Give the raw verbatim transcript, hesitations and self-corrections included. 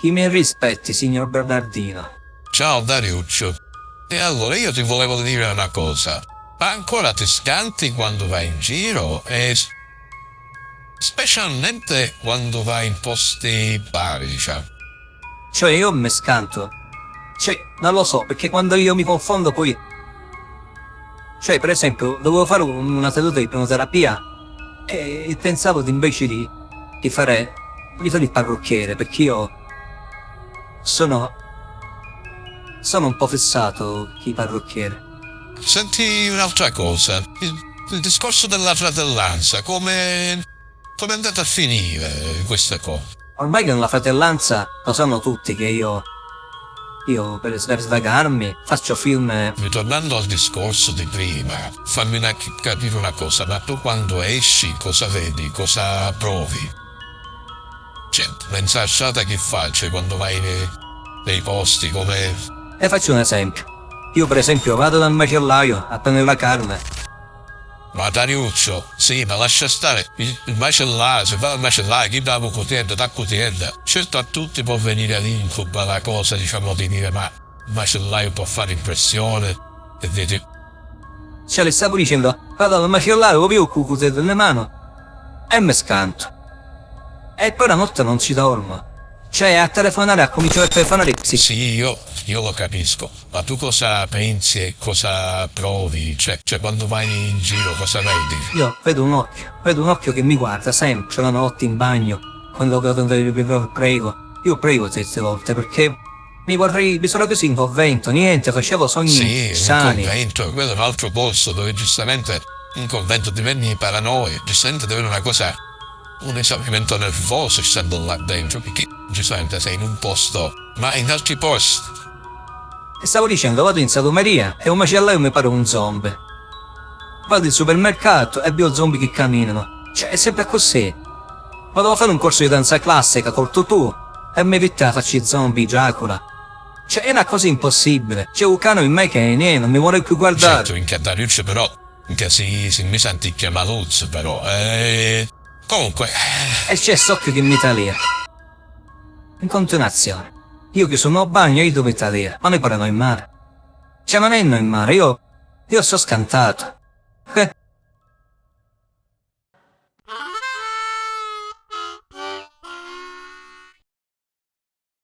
I me' rispetti, signor Bernardino. Ciao Dariuccio. E allora io ti volevo dire una cosa. Ma ancora ti scanti quando vai in giro? E s- specialmente quando vai in posti barrica. Cioè, io mi scanto. Cioè, non lo so, perché quando io mi confondo poi. Cioè, per esempio, dovevo fare un- una seduta di ipnoterapia e pensavo di invece di, di fare, di fare il parrucchiere, perché io sono, sono un po' fissato con i parrucchieri. Senti un'altra cosa, il, il discorso della fratellanza, come, come è andata a finire questa cosa? Ormai con la fratellanza lo sanno tutti che io, io per, per svagarmi faccio film. Ritornando al discorso di prima, fammi una- capire una cosa, ma tu quando esci cosa vedi, cosa provi? Cioè, pensa a strada che faccio quando vai nei, nei posti come... E faccio un esempio. Io per esempio vado dal macellaio a prendere la carne. Ma Dariuccio, sì, ma lascia stare, il, il macellaio, se va dal macellaio, chi dà cutiedda, dà cutiedda. Certo a tutti può venire l'incubo, la cosa, diciamo, di dire, ma il macellaio può fare impressione, e vedi. Cioè, le stavo dicendo, vado dal macellaio, lo vedo con il cutiello nelle mani e mi scanto. E poi la notte non ci dormo. Cioè, a telefonare, a cominciare a telefonare, sì. Sì, io, io lo capisco, ma tu cosa pensi e cosa provi? Cioè, cioè, quando vai in giro cosa vedi? Io vedo un occhio, vedo un occhio che mi guarda sempre, la notte in bagno, quando, quando prego. Io prego certe volte perché mi vorrei, mi sono chiuso in convento, niente, facevo sogni Sì, in strani. Convento, quello è un altro posto dove giustamente in convento diventi paranoia, giustamente devi avere una cosa, un esaurimento nervoso stando là dentro, perché giustamente sei in un posto, ma in altri posti. E stavo dicendo, vado in salumeria e un macellaio mi pare un zombie. Vado in supermercato e vedo zombie che camminano. Cioè, è sempre così. Volevo fare un corso di danza classica col tutù e mi vette la faccia di zombie, Dracula. Cioè, è una cosa impossibile. C'è un cane in me che è nero, non mi vuole più guardare. Certo, minchia Dariuccio però, minchia si, si mi senti chiamaluzzo però. Eh, comunque... E c'è st'occhio che mi talia. In continuazione. Io che sono a bagno, io dove talia, ma noi pure noi in mare. Cioè, non è noi in mare, io, io sto scantato.